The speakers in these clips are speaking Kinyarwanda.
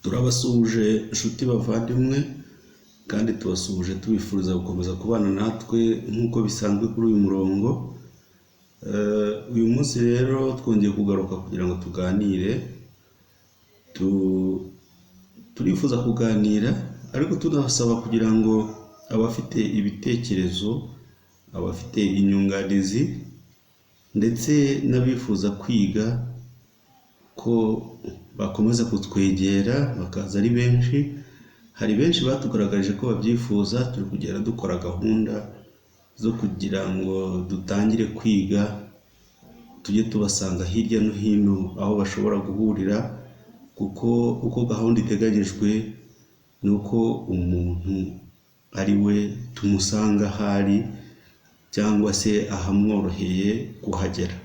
Turabasuhuje inshuti bavandimwe, kandi tubasuhuje tubifuriza gukomeza kubana natwe nk'uko bisanzwe kuri uyu murongo. Uyu munsi rero twongeye kugaruka kugira ngo tuganire, turifuza kuganira ariko tunabasaba kugira ngo abafite ibitekerezo, abafite inyunganizi ndetse n'abifuza kwiga ko bakomeza kutwegera bakaza ari benshi. Hari benshi batugaragarije ko babyifuza, turi kugenda dukora gahunda zo kugira ngo dutangire kwiga, tujye tubasanga hirya no hino aho bashobora guhurira, kuko uko gahunda iteganyijwe ni uko umuntu ari we tumusanga aho ari cyangwa se ahamworoheye kuhagera.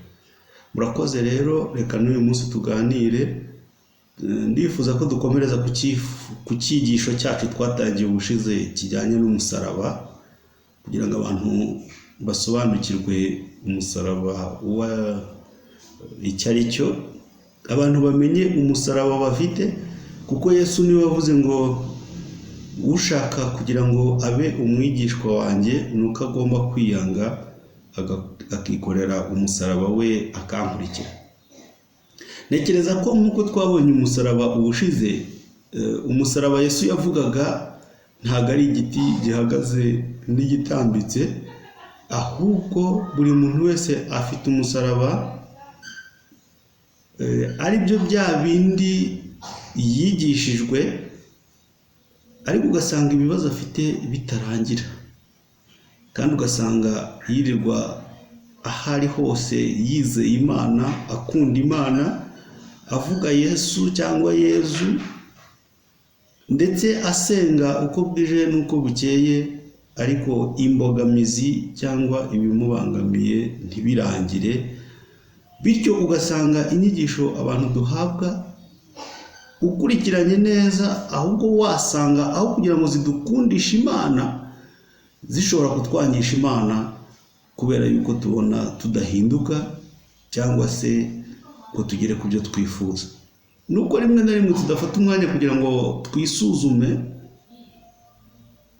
Murakoze rero, reka n'uyu munsi tuganire. Ndifuza ko dukomereza ku cyigisho cyacu twatangiye ubushize kijyanye n'umusaraba, kugira ngo abantu basobanukirwe umusaraba icyo ari cyo, abantu bamenye umusaraba bafite, kuko Yesu niwe wavuze ngo ushaka kugira ngo abe umwigishwa wanjye ni uko agomba kwiyanga akikorera umusaraba we akankurikira. Ntekereza ko nk'uko twabonye umusaraba ubushize, umusaraba Yesu yavugaga ntabwo ari igiti gihagaze n'igitambitse, ahubwo buri muntu wese afite umusaraba, ari byo bya bindi yigishijwe, ariko ugasanga ibibazo afite bitarangira, kandi ugasanga yirirwa aho ari hose yizeye Imana, akunda Imana, avuga Yesu cyangwa Yezu, ndetse asenga uko bwije n'uko bukeye, ariko imbogamizi cyangwa ibimubangamiye ntibirangire, bityo ugasanga inyigisho abantu duhabwa ukurikiranye neza, ahubwo wasanga aho kugira ngo zidukundishe Imana, zishobora kutwangisha Imana, kubera yuko tubona tudahinduka cyangwa se ngo tugere ku byo twifuza. Nuko rimwe na rimwe tudafata umwanya kugira ngo twisuzume,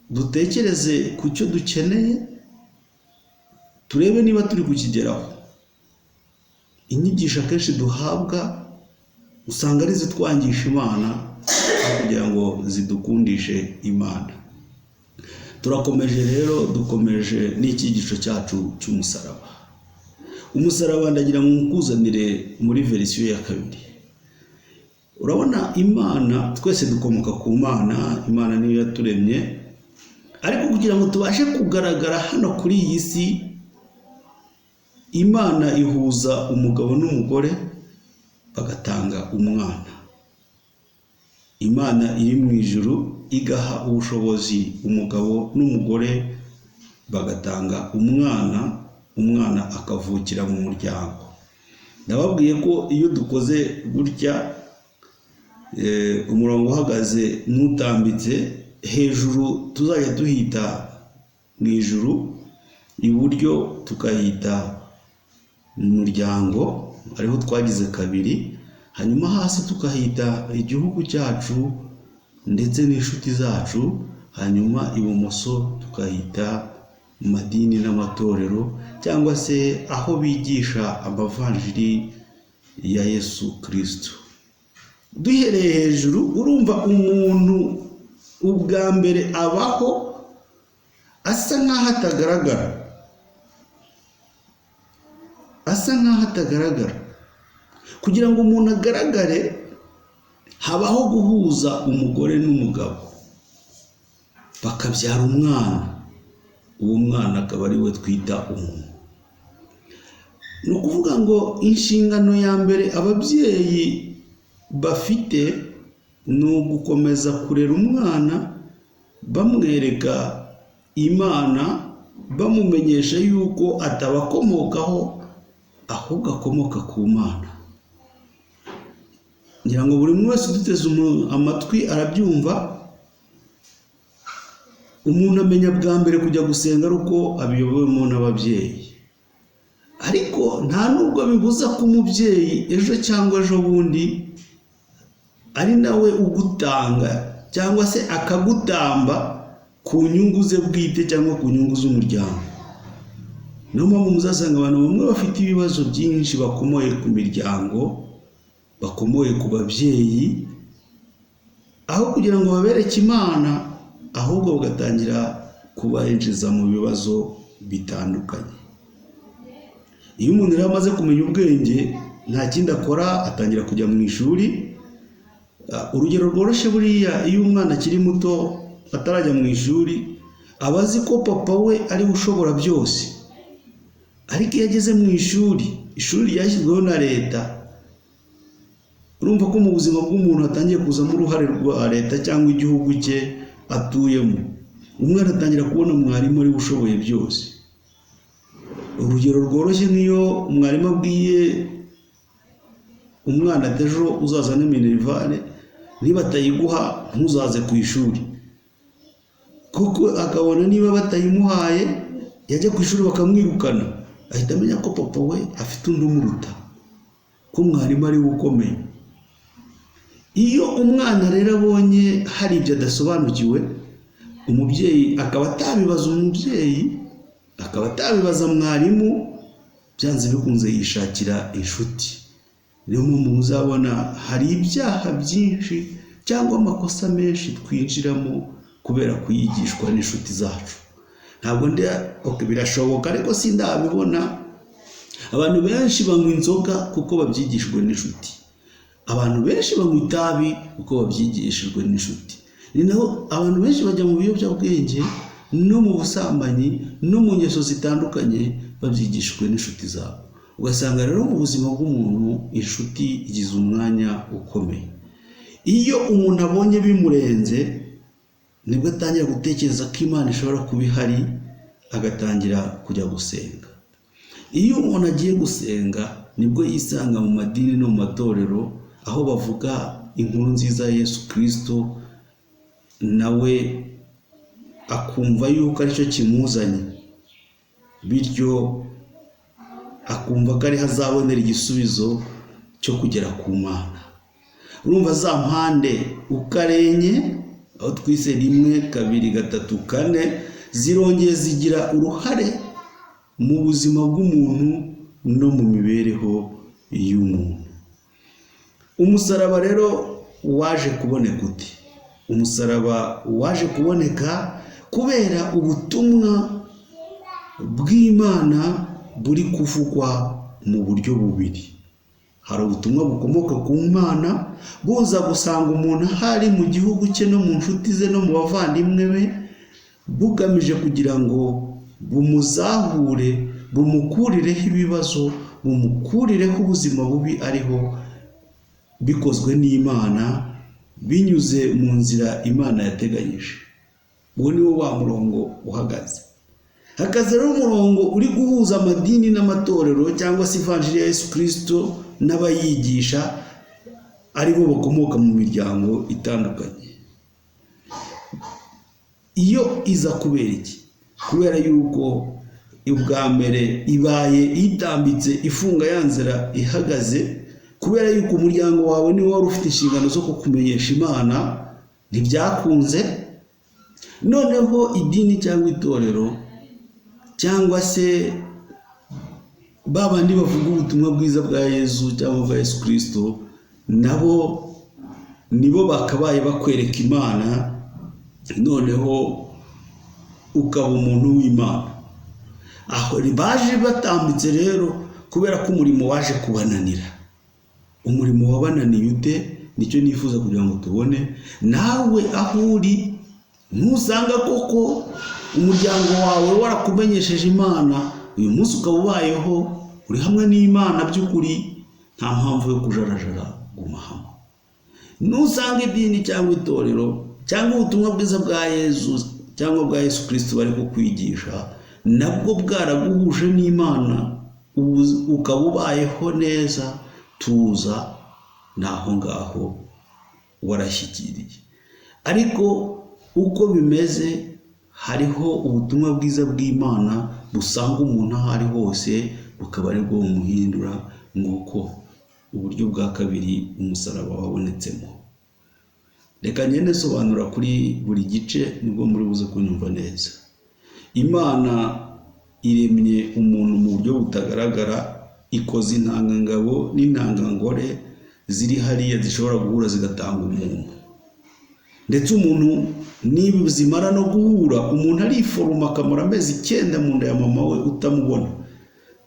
dutekereze ku cyo dukeneye, turebe niba turi kukigeraho. Inyigisho akenshi duhabwa usanga ari izitwangisha Imana aho kugira ngo zidukundishe Imana. Turakomeje rero, dukomeje n'icyigisho cyacu cy'umusaraba. Umusaraba ndagira ngo nkuzanire muri verisiyo ya kabiri. Urabona Imana, twese dukomoka ku Mana, Imana niyo yaturemye, ariko kugira ngo tubashe kugaragara hano kuri iyi si, Imana ihuza umugabo n'umugore bagatanga umwana. Imana iri mu ijuru igaha ubushobozi umugabo n'umugore bagatanga umwana, umwana akavukira mu muryango. Ndababwiye ko iyo dukoze gutya, umurongo uhagaze n'utambitse, hejuru tuzajya duhita mu ijuru, iburyo tukahita mu muryango, ariho twagize kabiri, hanyuma hasi tukahita igihugu cyacu ndetse n'inshuti zacu, hanyuma ibumoso tukahita mu madini n'amatorero, cyangwa se aho bigisha amavanjiri ya Yesu Kristo. Duhereye hejuru, urumva umuntu ubwa mbere abaho asa nk'aho atagaragara, asa nk'aho atagaragara. Kugira ngo umuntu agaragare, habaho guhuza umugore n'umugabo bakabyara umwana, uwo mwana akaba ari we twita umuntu. Ni ukuvuga ngo inshingano ya mbere ababyeyi bafite ni ugukomeza kurera umwana, bamwereka Imana, bamumenyesha yuko atabakomokaho ahubwo akomoka ku Mana. Ngira ngo buri muntu wese uduteze amatwi arabyumva. Umuntu amenya bwa mbere kujya gusenga ari uko abiyobowemo n'ababyeyi, ariko nta nubwo bibuza ko umubyeyi ejo cyangwa ejo bundi ari nawe ugutanga cyangwa se akagutamba ku nyungu ze bwite cyangwa ku nyungu z'umuryango. Niyo mpamvu muzasanga abantu bamwe bafite ibibazo byinshi bakomoye ku miryango, bakomoye ku babyeyi, aho kugira ngo babereke Imana, ahubwo bagatangira kubayinjiza mu bibazo bitandukanye. Iyo umuntu rero amaze kumenya ubwenge, nta kindi akora, atangira kujya mu ishuri. Urugero rworoshye, buriya iyo umwana akiri muto atarajya mu ishuri, aba azi ko papa we ari we ushobora byose. Ariko iyo ageze mu ishuri, ishuri ryashyizweho na leta, urumva ko mu buzima bw'umuntu hatangiye kuzamo uruhare rwa leta cyangwa igihugu cye atuyemo. Umwana atangira kubona mwarimu ari we ushoboye byose. Urugero rworoshye, nk'iyo umwarimu abwiye umwana ati: "Ejo uzazane minerval, niba atayiguha ntuzaze ku ishuri," kuko akabona niba batayimuhaye yajya ku ishuri bakamwirukana, ahita amenya ko papa we afite undi umuruta, ko mwarimu ari we ukomeye. Iyo umwana rero abonye hari ibyo adasobanukiwe, umubyeyi akaba atabibaza umubyeyi, akaba atabibaza mwarimu, byanze bikunze yishakira inshuti. Niyo mpamvu muzabona hari ibyaha byinshi cyangwa amakosa menshi twinjiramo kubera kuyigishwa n'inshuti zacu. Ntabwo ndi, okay, birashoboka ariko sindabibona. Abantu benshi banywa inzoga kuko babyigishijwe n'inshuti. Abantu benshi banywa itabi kuko babyigishijwe n'inshuti. Ni naho abantu benshi bajya mu biyobyabwenge no mu busambanyi no mu ngeso zitandukanye babyigishijwe n'inshuti zabo. Ugasanga rero mu buzima bw'umuntu inshuti igize umwanya ukomeye. Iyo umuntu abonye bimurenze, nibwo atangira gutekereza ko Imana ishobora kuba ihari, agatangira kujya gusenga. Iyo umuntu agiye gusenga, nibwo yisanga mu madini no mu matorero, aho bavuga inkuru nziza ya Yesu Kirisito, nawe akumva yuko aricyo kimuzanye, bityo akumva ko ariho azabonera igisubizo cyo kugera ku Mana. Urumva za mpande uko ari enye, aho twise rimwe, kabiri, gatatu, kane, zirongeye zigira uruhare mu buzima bw'umuntu no mu mibereho y'umuntu. Umusaraba rero waje kuboneka ute? Umusaraba waje kuboneka kubera ubutumwa bw'Imana buri kuvugwa mu buryo bubiri. Hari ubutumwa bukomoka ku Mana buza gusanga umuntu ahari mu gihugu cye no mu nshuti ze no mu bavandimwe be, bugamije kugira ngo bumuzahure, bumukurireho ibibazo, bumukurireho ubuzima bubi ariho, bikozwe n'Imana binyuze mu nzira Imana yateganyije. Uwo ni wo wa murongo uhagaze. Hakaza rero umurongo uri guhuza amadini n'amatorero cyangwa se ivanjiri ya Yesu Kirisito n'abayigisha, aribo bakomoka mu miryango itandukanye. Iyo iza kubera iki? Kubera yuko ubwa mbere ibaye itambitse, ifunga ya nzira ihagaze, kubera yuko umuryango wawe niwo wari ufite inshingano zo kukumenyesha Imana, ntibyakunze. Noneho idini cyangwa itorero cyangwa se ba bandi bavuga ubutumwa bwiza bwa Yesu cyangwa bwa Yesu Kirisito, nabo nibo bakabaye bakwereka Imana, noneho ukaba umuntu w'Imana. Aho baje batambitse rero kubera ko umurimo waje kubananira. Umurimo wabananiye ute? Nicyo nifuza kugira ngo tubone. Nawe aho uri, ntusanga koko umuryango wawe warakumenyesheje Imana, uyu munsi ukaba ubayeho uri hamwe n'Imana by'ukuri, nta mpamvu yo kujarajara, guma hamwe. Nusanga idini cyangwa itorero cyangwa ubutumwa bwiza bwa Yesu cyangwa bwa Yesu Kirisito bari kukwigisha nabwo bwaraguhuje n'Imana, ukaba ubayeho neza, tuza, ni aho ngaho warashyikiriye. Ariko uko bimeze, hariho ubutumwa bwiza bw'Imana busanga umuntu aho ari hose, bukaba aribwo bumuhindura. Nguko uburyo bwa kabiri umusaraba wabonetsemo. Reka ngende nsobanura kuri buri gice, nibwo muri buze kunyumva neza. Imana iremye umuntu mu buryo butagaragara, ikoze intangangabo n'intangangore ziri hariya zishobora guhura zigatanga umuntu. Ndetse umuntu niba zimara no guhura, umuntu ariforoma akamara amezi 9 mu nda ya mama we utamubona.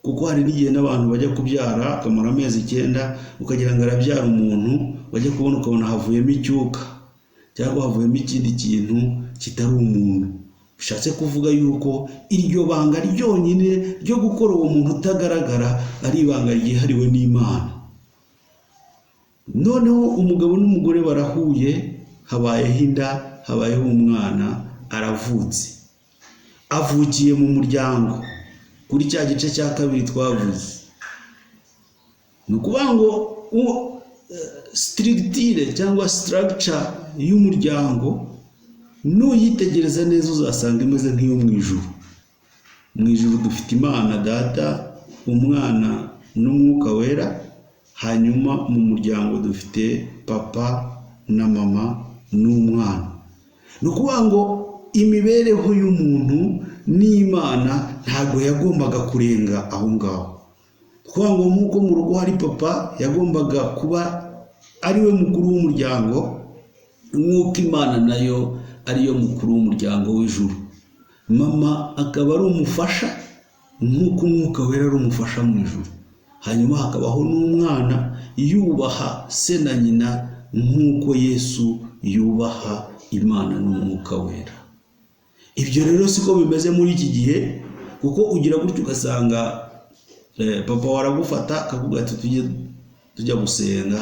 Kuko hari n'igihe n'abantu bajya kubyara akamara amezi 9, ukagira ngo arabyara umuntu, wajya kubona ukabona havuyemo icyuka cyangwa havuyemo ikindi kintu kitari umuntu. Bishatse kuvuga yuko iryo banga ryonyine ryo gukora uwo muntu utagaragara ari ibanga ryihariwe n'Imana. Noneho umugabo n'umugore barahuye, habayeho inda, habayeho umwana, aravutse, avukiye mu muryango. Kuri cya gice cya kabiri twavuze, ni ukuvuga ngo structure cyangwa structure y'umuryango nuyitegereza neza uzasanga imeze nk'iyo mu ijuru. Mu ijuru dufite Imana Data, Umwana n'Umwuka Wera, hanyuma mu muryango dufite papa na mama n'umwana. Ni ukuvuga ngo imibereho y'umuntu n'Imana ntabwo yagombaga kurenga aho ngaho. Ni ukuvuga ngo nk'uko mu rugo hari papa, yagombaga kuba ari we mukuru w'umuryango, nk'uko Imana nayo ariyo mukuru w'umuryango w'ijuru. Mama akaba ari umufasha nk'uko Umwuka Wera ari umufasha mu ijuru. Hanyuma hakabaho n'umwana yubaha se na nyina nk'uko Yesu yubaha Imana n'Umwuka Wera. Ibyo rero siko bimeze muri iki gihe, kuko ugira gutyo ugasanga papa waragufata akakubwira ati tujye tujya gusenga,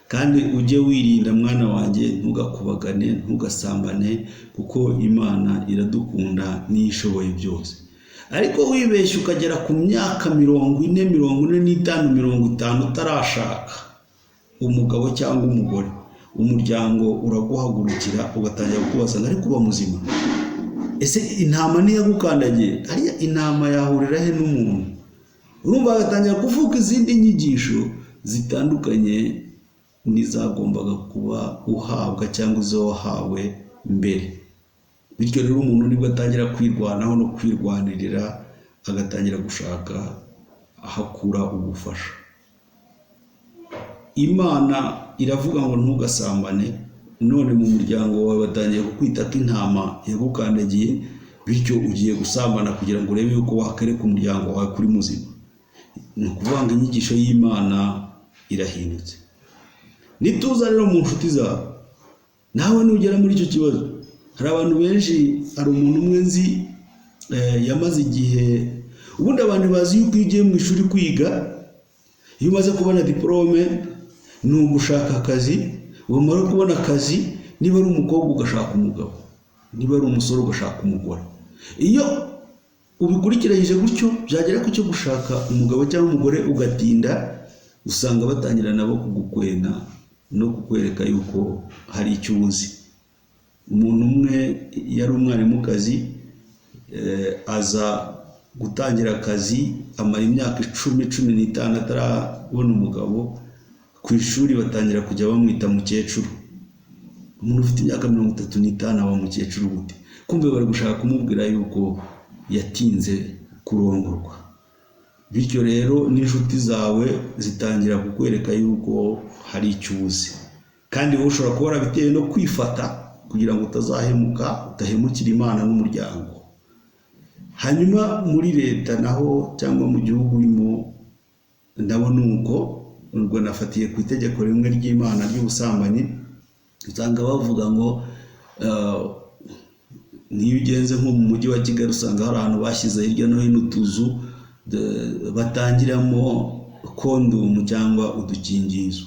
kandi ujye wirinda mwana wanjye, ntugakubagane, ntugasambane, kuko Imana iradukunda niyo ishoboye byose. Ariko wibeshye ukagera ku myaka 40, 45, 50 utarashaka umugabo cyangwa umugore, umuryango uraguhagurukira ugatangira kukubaza ngo ariko uba muzima? Ese intama ntiyagukandagiye? Hariya intama yahurira he n'umuntu? Urumva hagatangira kuvuka izindi nyigisho zitandukanye n'izagombaga kuba uhabwa cyangwa izo wahawe mbere. Bityo rero umuntu nibwo atangira kwirwanaho no kwirwanirira, agatangira gushaka aho akura ubufasha. Imana iravuga ngo ntugasambane, none mu muryango wawe batangiye kukwita ko intama yagukandagiye, bityo ugiye gusambana kugira ngo urebe yuko wakereka umuryango wawe kuri muzima. Ni ukuvuga ngo inyigisho y'Imana irahindutse. Nituza rero mu nshuti zawe, nawe nugera muri icyo kibazo, hari abantu benshi, hari umuntu umwe nzi yamaze igihe. Ubundi abantu bazi yuko iyo ugiye mu ishuri kwiga, iyo umaze kubona diporome ni ugushaka akazi, wamara kubona akazi, niba ari umukobwa ugashaka umugabo, niba ari umusore ugashaka umugore. Iyo ubikurikiranyije gutyo, byagera ku cyo gushaka umugabo cyangwa umugore ugatinda, usanga batangira nabo kugukwena no kukwereka yuko hari icyo uzi. Umuntu umwe yari umwarimukazi, aza gutangira akazi, amara imyaka 10, 15 atarabona umugabo. Ku ishuri batangira kujya bamwita mukecuru. Umuntu ufite imyaka 35 aba mukecuru gute? Kumbe bari gushaka kumubwira yuko yatinze kurongorwa. Bityo rero n'inshuti zawe zitangira kukwereka yuko hari icyo ubuze, kandi wowe ushobora kuba warabitewe no kwifata kugira ngo utazahemuka, udahemukira Imana n'umuryango. Hanyuma muri leta naho cyangwa mu gihugu urimo nabo ni uko. Ubwo nafatiye ku itegeko rimwe ry'Imana ry'ubusambanyi, usanga bavuga ngo niyo ugenze nko mu mujyi wa Kigali, usanga hari ahantu bashyize hirya no hino utuzu batangiramo kondomu cyangwa udukingirizo.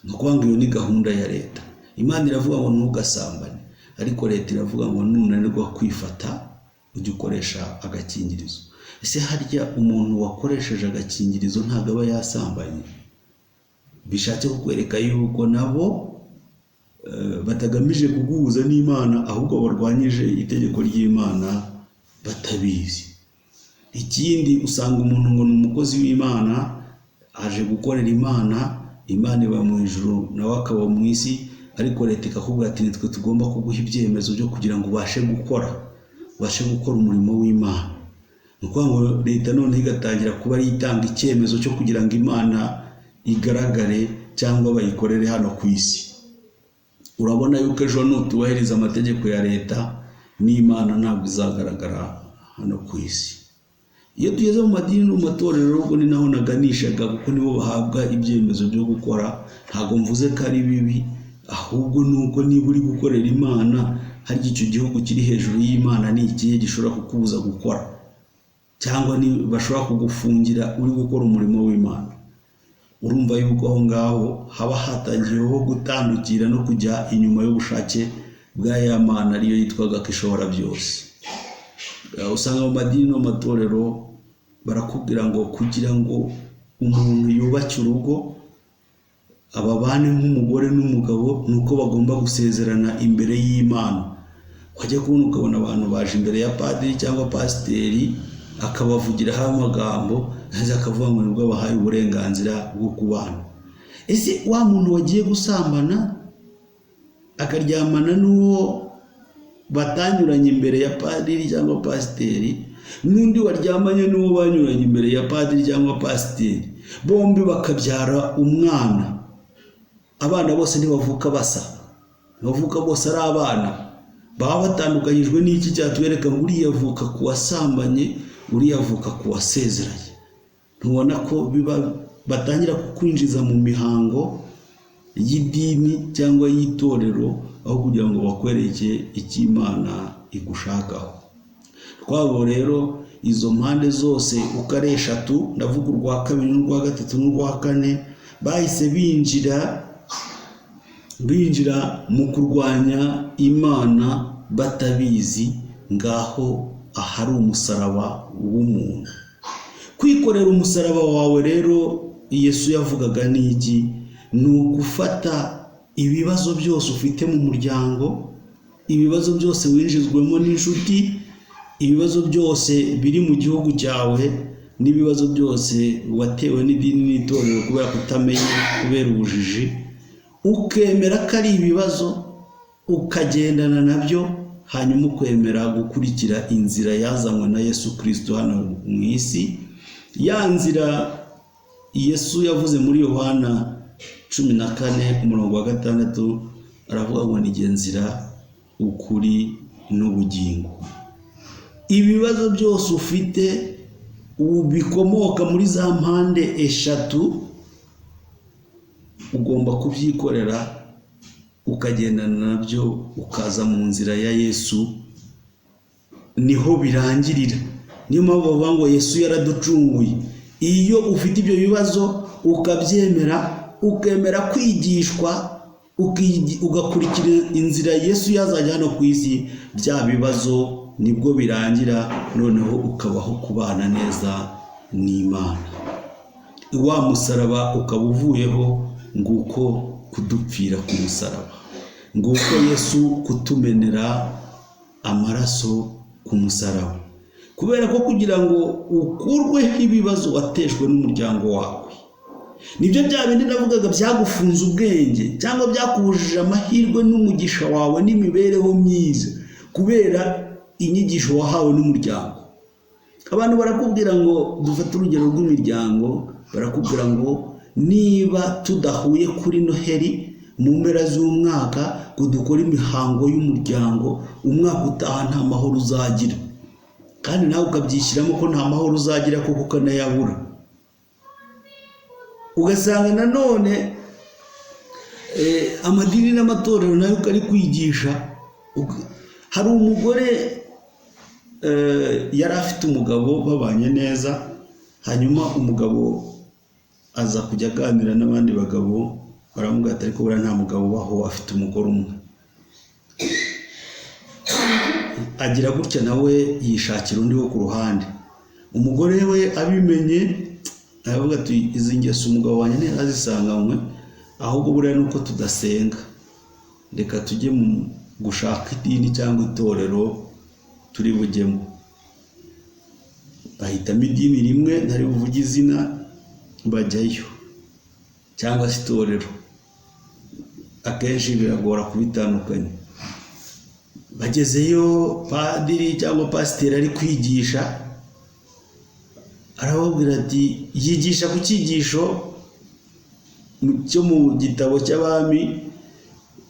Ni ukuvuga ngo iyo ni gahunda ya leta. Imana iravuga ngo ntugasambane, ariko leta iravuga ngo nunanirwa kwifata ujye ukoresha agakingirizo. Ese harya umuntu wakoresheje agakingirizo ntabwo aba yasambanye? Bishatse kukwereka yuko nabo batagamije kuguhuza n'Imana, ahubwo barwanyije itegeko ry'Imana batabizi. Ikindi, usanga umuntu ngo ni umukozi w'Imana, aje gukorera Imana, Imana iba mu ijuru nawe akaba mu isi. Ariko leta ikakubwira ati nitwe tugomba kuguha ibyemezo byo kugira ngo ubashe gukora, ubashe gukora umurimo w'Imana. Ni ukuvuga ngo leta noneho igatangira kuba ariyo itanga icyemezo cyo kugira ngo Imana igaragare cyangwa bayikorere hano ku isi. Urabona yuko ejo nutubahiriza amategeko ya leta, n'Imana ntabwo izagaragara hano ku isi. Iyo tugeze mu madini no mu matorero, ubwo ni naho naganishaga, kuko nibo bahabwa ibyemezo byo gukora. Ntabwo mvuze ko ari bibi, ahubwo ni uko niba uri gukorera Imana, harya icyo gihugu kiri hejuru y'Imana ni ikihe gishobora kukubuza gukora, cyangwa ni bashobora kugufungira uri gukora umurimo w'Imana? Urumva yuko aho ngaho haba hatangiyeho gutandukira no kujya inyuma y'ubushake bwa ya Mana ariyo yitwaga ko ishobora byose. Usanga mu madini no mu matorero barakubwira ngo kugira ngo umuntu yubake urugo ababane nk'umugore n'umugabo, ni uko bagomba gusezerana imbere y'Imana. Wajya kubona ukabona abantu baje imbere ya padiri cyangwa pasiteri, akabavugiraho amagambo, maze akavuga ngo nibwo abahaye uburenganzira bwo kubana. Ese wa muntu wagiye gusambana akaryamana n'uwo batanyuranye imbere ya padiri cyangwa pasiteri, n'undi waryamanye n'uwo banyuranye imbere ya padiri cyangwa pasiteri, bombi bakabyara umwana, abana bose ntibavuka basa, ntibavuka bose ari abana, baba batandukanyijwe n'iki cyatwereka ngo uriya avuka ku wasambanye, uriya avuka ku wasezeranye? Ntubona ko biba batangira kukwinjiza mu mihango y'idini cyangwa y'itorero, aho kugira ngo bakwereke icyo Imana igushakaho? Twabo rero izo mpande zose uko ari eshatu, ndavuga urwa kabiri n'urwa gatatu n'urwa kane, bahise binjira mu kurwanya Imana batabizi. Ngaho ahari umusaraba w'umuntu. Kwikorera umusaraba wawe rero Yesu yavugaga ni iki? Ni ugufata ibibazo byose ufite mu muryango, ibibazo byose winjizwemo n'inshuti, ibibazo byose biri mu gihugu cyawe, n'ibibazo byose watewe n'idini n'itorero kubera kutamenya, kubera ubujiji, ukemera ko ari ibibazo, ukagendana nabyo, hanyuma ukemera gukurikira inzira yazanywe na Yesu Kirisito hano mu isi. Ya nzira Yesu yavuze muri Yohana 14 umurongo wa 6, aravuga ngo ni jye nzira, ukuri n'ubugingo. Ibibazo byose ufite ubu bikomoka muri za mpande eshatu, ugomba kubyikorera, ukagendana nabyo, ukaza mu nzira ya Yesu, niho birangirira. Niyo mpamvu bavuga ngo Yesu yaraducunguye. Iyo ufite ibyo bibazo ukabyemera, ukemera kwigishwa, ugakurikira inzira Yesu yazajya hano ku isi, bya bibazo nibwo birangira, noneho ukabaho kubana neza n'Imana. Wa musaraba ukaba uvuyeho. Nguko kudupfira ku musaraba, nguko Yesu kutumenera amaraso ku musaraba, kubera ko kugira ngo ukurweho ibibazo watejwe n'umuryango wawe, nibyo bya bindi navugaga byagufunze ubwenge cyangwa byakubujije amahirwe n'umugisha wawe n'imibereho myiza, kubera inyigisho wahawe n'umuryango. Abantu barakubwira ngo, dufate urugero rw'imiryango, barakubwira ngo niba tudahuye kuri Noheli mu mpera z'umwaka ngo dukore imihango y'umuryango, umwaka utaha nta mahoro uzagira. Kandi nawe ukabyishyiramo ko nta mahoro uzagira, kuko ukanayabura. Ugasanga nanone amadini n'amatorero nayo ari kwigisha. Hari umugore yari afite umugabo babanye neza, hanyuma umugabo aza kujya aganira n'abandi bagabo, baramubwira ati ariko buriya nta mugabo ubaho afite umugore umwe. Agira gutya nawe yishakira undi wo ku ruhande. Umugore we abimenye aravuga ati izi ngeso umugabo wanjye ntirazisanganywe, ahubwo buriya nuko tudasenga, reka tujye mu gushaka idini cyangwa itorero turi bujyemo. Bahitamo idini rimwe ntari buvuge izina, bajyayo, cyangwa se itorero. Akenshi biragora kubitandukanya. Bagezeyo, padiri cyangwa pasiteri ari kwigisha, arababwira ati, yigisha ku cyigisho cyo mu gitabo cy'Abami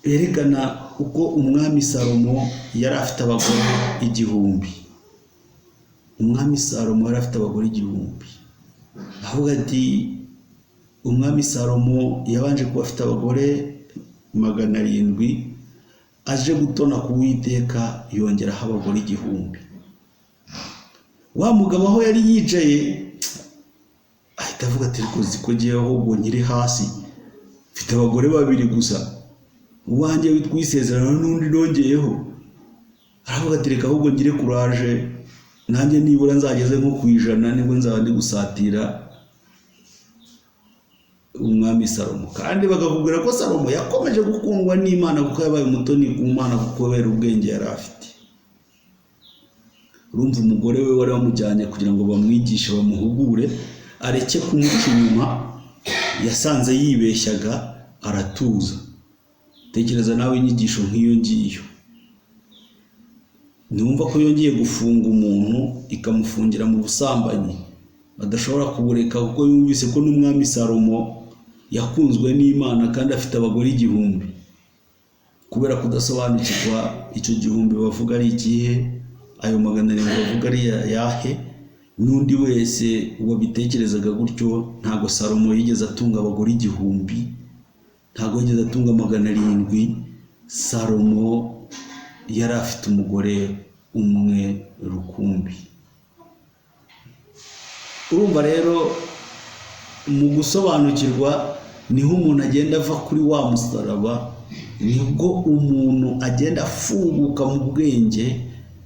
berekana uko umwami Salomo yari afite abagore 1000. Umwami Salomo yari afite abagore 1000. Avuga ati umwami Salomo yabanje kuba afite abagore 700, aje gutona ku Uwiteka yongeraho abagore 1000. Wa mugabo aho yari yicaye ahita avuga ati ariko ziko ngewe ahubwo nkiri hasi, mfite abagore 2 gusa, uwanjye witwa Isezerano n'undi nongeyeho. Aravuga ati reka ahubwo ngire kuraje nanjye nibura nzageze nko ku 100 nibwo nzaba ndi gusatira umwami Salomo. Kandi bakakubwira ko Salomo yakomeje gukundwa n'Imana kuko yabaye umutoni ku Mana, kuko kubera ubwenge yari afite. Urumva umugore we wari wamujyanye kugira ngo bamwigishe bamuhugure areke kumuca inyuma, yasanze yibeshyaga aratuza. Tekereza nawe inyigisho nk'iyo ngiyo, ntiwumva ko yongeye gufunga umuntu ikamufungira mu busambanyi badashobora kubureka, kuko yumvise ko n'umwami Salomo yakunzwe n'Imana kandi afite abagore 1000. Kubera kudasobanukirwa icyo 1000 bavuga ari ikihe, ayo 700 bavuga ari yahe, n'undi wese wabitekerezaga gutyo. Ntabwo Salomo yigeze atunga abagore 1000, ntabwo yigeze atunga 700. Salomo yari afite umugore umwe rukumbi. Urumva rero mu gusobanukirwa niho umuntu agenda ava kuri wa musaraba, nibwo umuntu agenda afunguka mu bwenge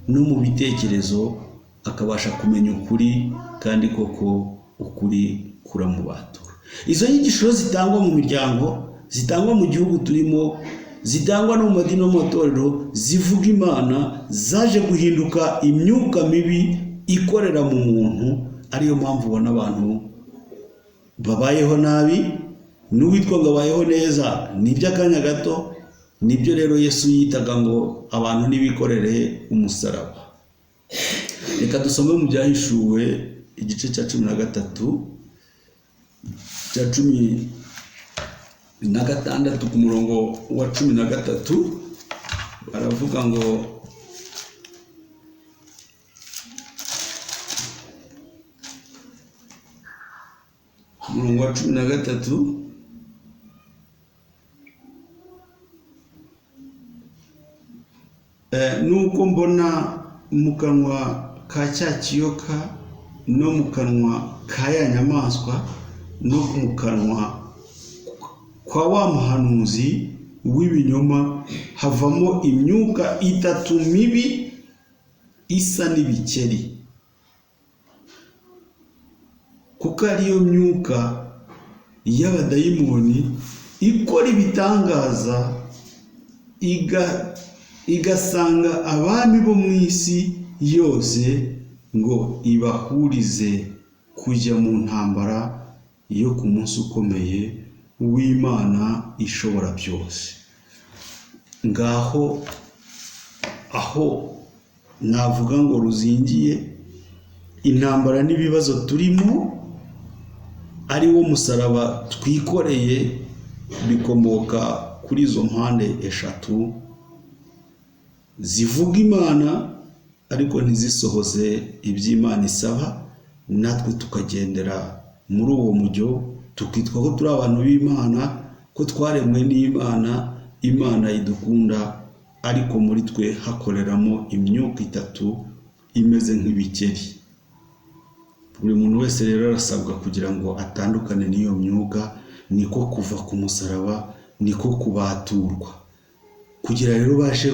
no mu bitekerezo, akabasha kumenya ukuri, kandi koko ukuri kuramubatura. Izo nyigisho zitangwa mu miryango, zitangwa mu gihugu turimo, zitangwa no mu madini no mu matorero, zivuga Imana, zaje guhinduka imyuka mibi ikorera mu muntu. Ariyo mpamvu ubona abantu babayeho nabi, n'uwitwa ngo abayeho neza ni iby'akanya gato. Nibyo rero Yesu yitaga ngo abantu nibikorere umusaraba. Reka dusome mu Byahishuwe igice cya 13, cya 16 ku murongo wa 13, baravuga ngo umurongo wa 13, nuko mbona mu kanwa ka cya kiyoka no mu kanwa ka ya nyamaswa no mu kanwa kwa wa muhanuzi w'ibinyoma havamo imyuka 3 mibi isa n'ibikeri, kuko ariyo myuka y'abadayimoni ikora ibitangaza igasanga abami bo mu isi yose ngo ibahurize kujya mu ntambara yo ku munsi ukomeye w'Imana ishobora byose. Ngaho aho navuga ngo ruzingiye intambara n'ibibazo turimo, ari wo musaraba twikoreye, bikomoka kuri izo mpande 3 zivuga Imana ariko ntizisohoze iby'Imana isaba, natwe tukagendera muri uwo mujyo, tukitwa ko turi abantu b'Imana, ko twaremwe n'Imana, Imana idukunda, ariko muri twe hakoreramo imyuka 3 imeze nk'ibikeri. Buri muntu wese rero arasabwa kugira ngo atandukane n'iyo myuka, niko kuva ku musaraba, niko kubaturwa. Kugira rero ubashe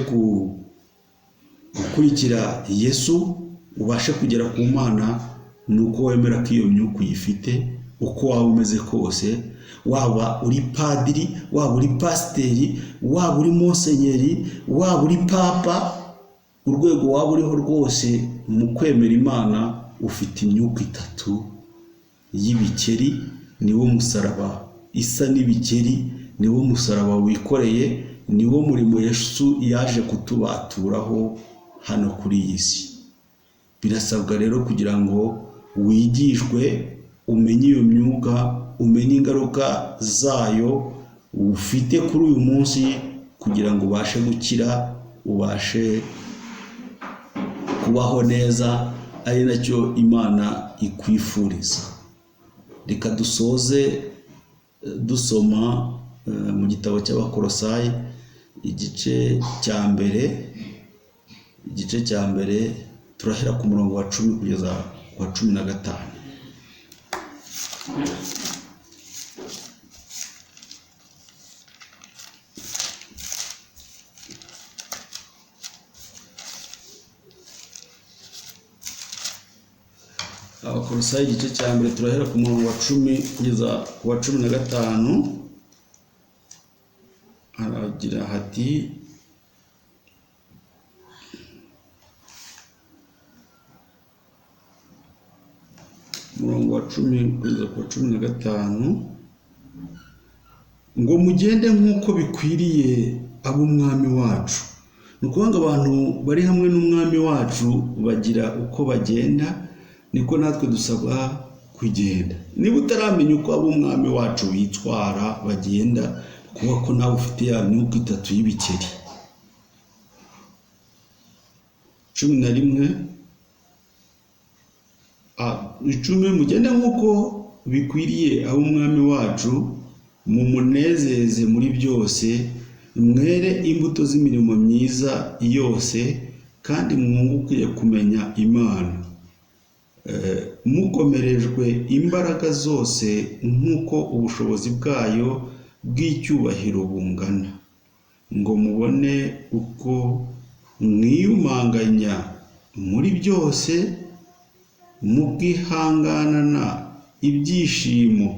gukurikira Yesu, ubashe kugera ku Mana, ni uko wemera ko iyo myuka uyifite, uko waba umeze kose, waba uri padiri, waba uri pasiteri, waba uri monsenyeri, waba uri papa, urwego waba uriho rwose mu kwemera Imana, ufite imyuka 3 y'ibikeri, niwo musaraba isa n'ibikeri Niwo musaraba wikoreye, niwo murimo Yesu yaje kutubaturaho hano kuri iyi si. Birasabwa rero kugira ngo wigishwe, umenye iyo myuka, umenye ingaruka zayo ufite kuri uyu munsi, kugira ngo ubashe gukira, ubashe kubaho neza, ari nacyo Imana ikwifuriza. Reka dusoze dusoma mu gitabo cy'Abakolosayi igice cya mbere, igice cya mbere turahera ku murongo wa 10 kugeza ku wa 15. Abakolosayi igice cya mbere turahera ku murongo wa 10 kugeza ku wa 15, haragira hati: umurongo wa 10 kugeza ku wa 15, ngo mugende nk'uko bikwiriye ab'umwami wacu. Ni ukuvuga ngo abantu bari hamwe n'umwami wacu bagira uko bagenda, niko natwe dusabwa kugenda. Niba utaramenya uko ab'umwami wacu bitwara bagenda, kuba ko nawe ufite ya myuka itatu y'ibikeri. 11, 10, mugende nk'uko bikwiriye ab'umwami wacu, mumunezeze muri byose, mwere imbuto z'imirimo myiza yose, kandi mwunguke kumenya Imana, mukomerejwe imbaraga zose nk'uko ubushobozi bwayo bw'icyubahiro bungana, ngo mubone uko mwiyumanganya muri byose, mukihanganana ibyishimo,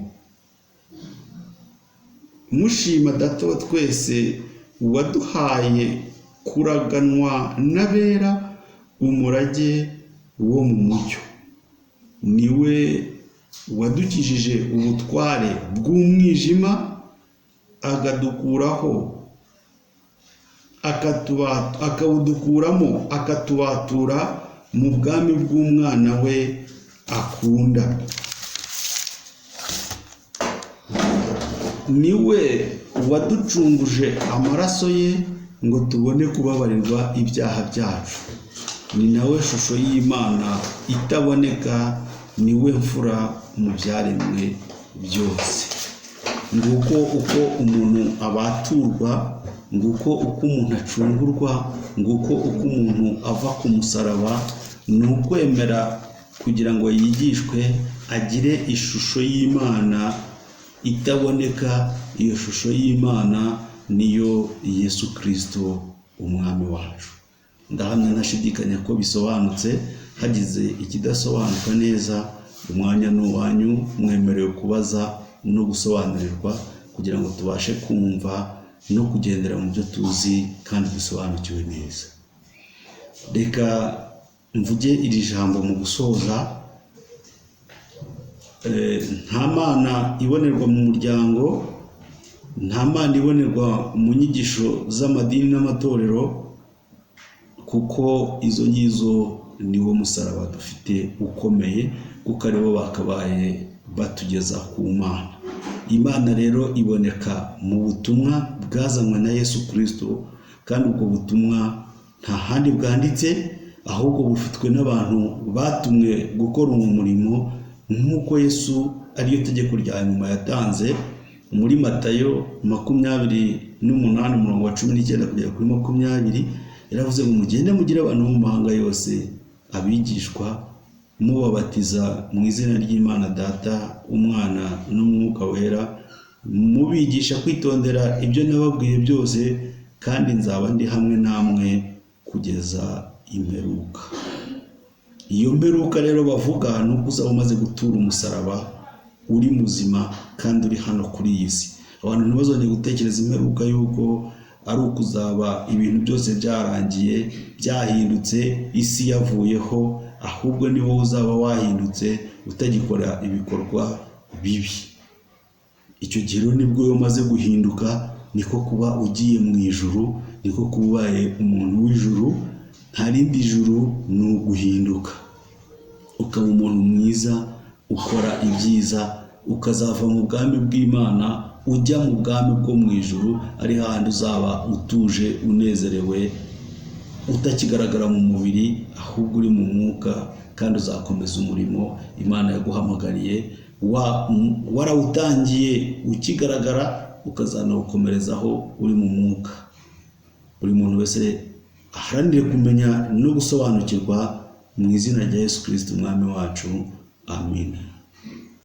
mushima Data wa twese waduhaye kuraganwa n'abera umurage wo mu mucyo. Niwe wadukijije ubutware bw'umwijima, akadukuraho, akabudukuramo, akatubatura mu bwami bw'umwana we akunda. Niwe waducunguje amaraso ye ngo tubone kubabarirwa ibyaha byacu. Ni nawe shusho y'Imana itaboneka, niwe mfura mu byaremwe byose. Nguko uko umuntu abaturwa, nguko uko umuntu acungurwa, nguko uko umuntu ava ku musaraba. Ni ukwemera kugira ngo yigishwe, agire ishusho y'Imana itaboneka. Iyo shusho y'Imana niyo Yesu Kristo umwami wacu. Ndahamya ntashidikanya ko bisobanutse. Hagize ikidasobanuka neza, umwanya ni uwanyu, mwemerewe kubaza no gusobanurirwa kugira ngo tubashe kumva no kugendera mu byo tuzi kandi dusobanukiwe neza. Reka mvuge iri jambo mu gusoza. Nta mana ibonerwa mu muryango, nta mana ibonerwa mu nyigisho z'amadini n'amatorero, kuko izo ngizo niwo musaraba dufite ukomeye, kuko aribo bakabaye batugeza ku Mana. Imana rero iboneka mu butumwa bwazanywe na Yesu Kristo, kandi ubwo butumwa nta handi bwanditse, ahubwo bufitwe n'abantu batumwe gukora uwo murimo, nk'uko Yesu ariyo tegeko rya nyuma yatanze muri Matayo 28 umurongo wa 19 kugera kuri 20. Yaravuze ngo mugende mugire abantu bo mu mahanga yose abigishwa, mubabatiza mu izina ry'Imana Data, Umwana n'Umwuka Wera, mubigisha kwitondera ibyo nababwiye byose, kandi nzaba ndi hamwe namwe kugeza imperuka. Iyo mperuka rero bavuga ni uko uzaba umaze gutura umusaraba, uri muzima kandi uri hano kuri iyi si. Abantu ntibazongere gutekereza imperuka y'uko ari ukuzaba ibintu byose byarangiye, byahindutse, isi yavuyeho, ahubwo ni wowe uzaba wahindutse utagikora ibikorwa bibi. Icyo gihe rero nibwo iyo umaze guhinduka, niko kuba ugiye mu ijuru, niko kuba ubaye umuntu w'ijuru. Nta rindi juru, ni uguhinduka ukaba umuntu mwiza ukora ibyiza, ukazava mu bwami bw'Imana ujya mu bwami bwo mu ijuru, ari hahandi uzaba utuje, unezerewe, utakigaragara mu mubiri ahubwo uri mu mwuka, kandi uzakomeza umurimo Imana yaguhamagariye warawutangiye ukigaragara, ukazanawukomerezaho uri mu mwuka. Buri muntu wese aharanire kumenya no gusobanukirwa mu izina rya Yesu Kirisiti Umwami wacu. Amin.